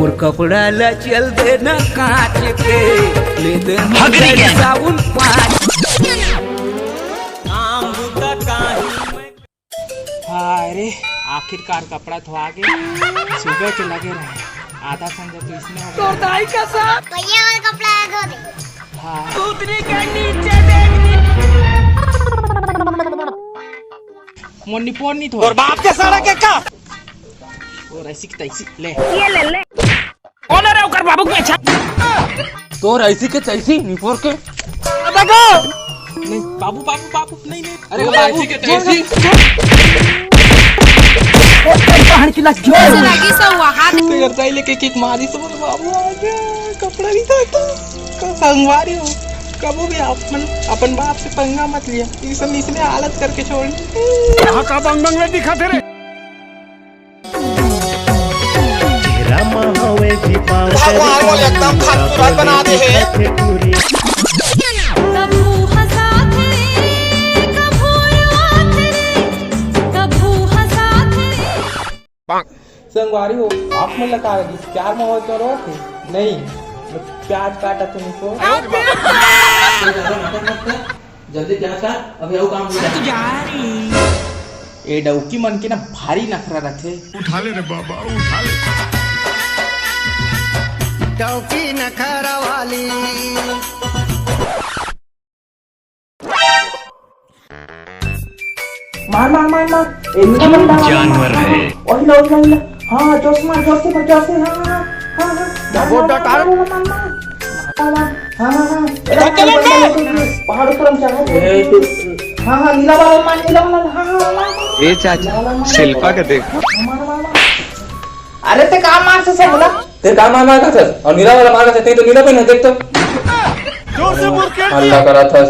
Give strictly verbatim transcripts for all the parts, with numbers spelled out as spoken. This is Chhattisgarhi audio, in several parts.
और कपड़ा ला चल देना कांच के, ले दे हगरी के। साबुन पाँच। काम बुता काहे हाय रे, आखिरकार कपड़ा धोआ गे। सुबह के लगे रहे, आधा संझा तो इसने हो गया। तोर दाई का साथ। भैया और कपड़ा धो दे। हाँ। उतरी के नीचे देख। मोर निपोर नहीं धोए। तोर बाप के सड़क है का? तोर ऐसी की तैसी ले। ये ले ले। कौन है रे ओकर बाबू के पीछे? तोर ऐसी के तैसी निपोर के। देखो। नहीं, बाबू, बाबू, बाबू, नहीं, नहीं। अरे, बाबू, बाबू, ऐसी के तैसी। कहानी की लाज क्यों? ऐसे लगी सब वहाँ। तेरे ताई लेके किक मारी तो बोले, "बाबू आ गया, कपड़ा नहीं था तो।" का संगवारी हो, कबो भी अपन, अपन बाप से पंगा मत लिया। इसने, इसने हालत करके छोड़ दी। यहाँ का बंग बंग में दिखा तेरे? चेहरा म हवे जी पाँव भगवान मोला एकदम खूबसूरत बना दे हे। कभू हंसाथे, कभू रोथे रे, कभू हंसाथे रे। संगवारी हो, आप मन ला का लगिस, प्यार मोहब्बत में रोथे? नहीं, मैं प्याज काटत हूँ तो। जल्दी प्याज काट, अभी अउ काम हो जाए। ए डौकी मन के ना भारी नखरा रथे। उठा ले रे बाबा, उठा ले। डौकी नखरा वाली। मार, मार, मार, मार। ए, निकल, निकल, मार, मार, जानवर मार, मार, है। मार। ओही लो, ओही लो, ओही लो। हाँ, जोर से मार, जोर से, जोर से। हाँ, हाँ, हाँ। हाँ, हाँ, हाँ, मार, मार, मार। मार, मार। हाँ, हाँ, हाँ। ए, धक्का लग गया। पहाड़ ऊपर हम चढ़ा थे। हाँ, हाँ, नीला वाला मार, नीला वाला, हाँ, हाँ, मार, मार। ए चाचा, मार, मार, मार। शिल्पा के देख। मार, मार, मार। अरे, ते का मार से बोला? ते का मार मार का था? और नीला वाला मार का था, ते तो नीला पहना, देख तो। जोर से बोल के। हल्ला करा था।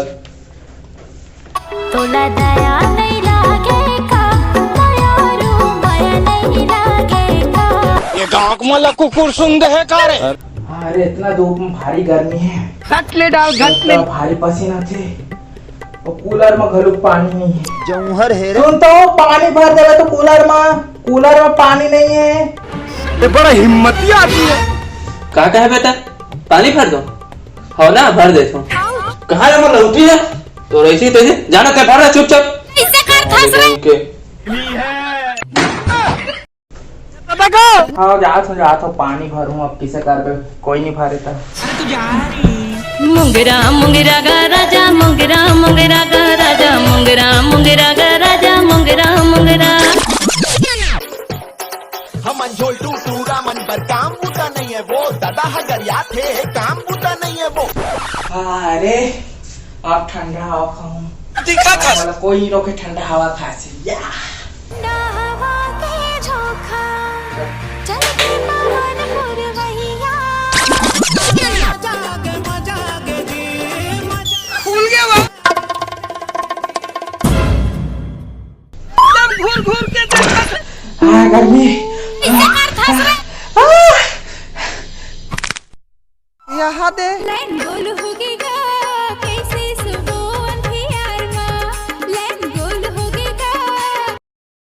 तोला दया नहीं लागे का, दया रू माया नहीं लागे का। ये गाँव को मला कुकुर सुन दे है का रे? अरे, इतना धूप में भारी गर्मी है। घट ले डाल, घट ले। इतना भारी पसीना थे। और कूलर में घलो पानी नहीं है। जौहर है रे। सुन तो, पानी भर देवे तो कूलर में, कूलर में पानी नहीं है। ये बड़ा हिम्मती आदमी है। का कहे बेटा, पानी भर दो? हो ना, भर देथों। कहाँ रे मोर लौकी है? तो रही थी तेजी, जाना ते भर दे चुपचाप। इससे कर फंस रहे। के। हाँ, जात हो, जात हो, पानी भरूं, अब किसे करबे, कोई नहीं भरे त। मुंगरा मुंगरा गा राजा, मुंगरा मुंगरा गा राजा, मुंगरा मुंगरा गा राजा, मुंगरा मुंगरा। हमन झोल टूटू रामन बर काम बुता नहीं है वो, दादा हगरिया थे काम बुता नहीं है वो। अरे, आप ठंडा हवा खाऊं। दिखा था। वाला कोई रोके ठंडा हवा खासी। या। ठंडा हवा के झोंका, चल के पवन पुरवैया। फूल गया वो। एकदम घूर घूर के देखा। हाँ, गर्मी।